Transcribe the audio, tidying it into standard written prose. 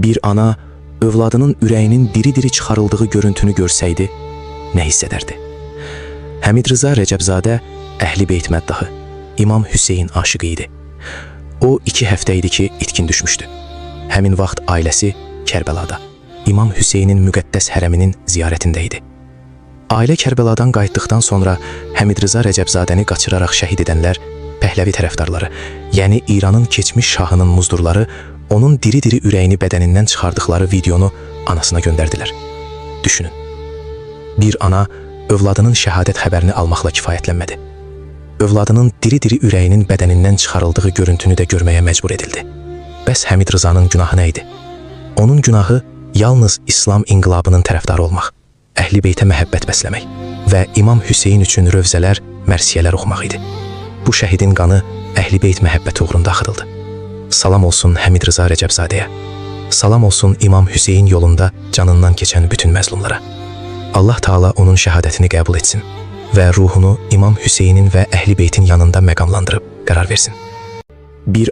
Bir ana övladının ürəyinin diri-diri çıxarıldığı görüntünü görsəydi, nə hiss edərdi? Həmid Rıza Rəcəbzadə Əhli Beyt məddahı, İmam Hüseyn aşiqi idi. O 2 həftə idi ki, itkin düşmüşdü. Həmin vaxt ailəsi Kərbəlada, İmam Hüseynin müqəddəs hərəminin ziyarətində idi. Ailə Kərbəladan qayıtdıqdan sonra Həmid Rıza Rəcəbzadəni qaçıraraq şəhid edənlər Pəhləvi tərəfdarları, yəni İranın keçmiş şahının muzdurları onun diri-diri ürəyini bədənindən çıxardıqları videonu anasına göndərdilər. Düşünün. Bir ana övladının şəhadət xəbərini almaqla kifayətlənmədi. Övladının diri-diri ürəyinin bədənindən çıxarıldığı görüntünü də görməyə məcbur edildi. Bəs Həmid Rızanın günahı nə idi? Onun günahı yalnız İslam inqilabının tərəfdarı olmaq, Əhli Beytə məhəbbət bəsləmək və İmam Hüseyn üçün rövzələr, mərsiyələr oxumaq idi. Bu şəhidin qanı Əhli Beyt məhəbbəti uğrunda axıdıldı. Salam olsun Həmid Rıza Rəcəbzadəyə. Salam olsun İmam Hüseyn yolunda canından keçən bütün məzlumlara. Allah Taala onun şəhadətini qəbul etsin və ruhunu İmam Hüseynin və Əhli Beytin yanında məqamlandırıb qərar versin. Bir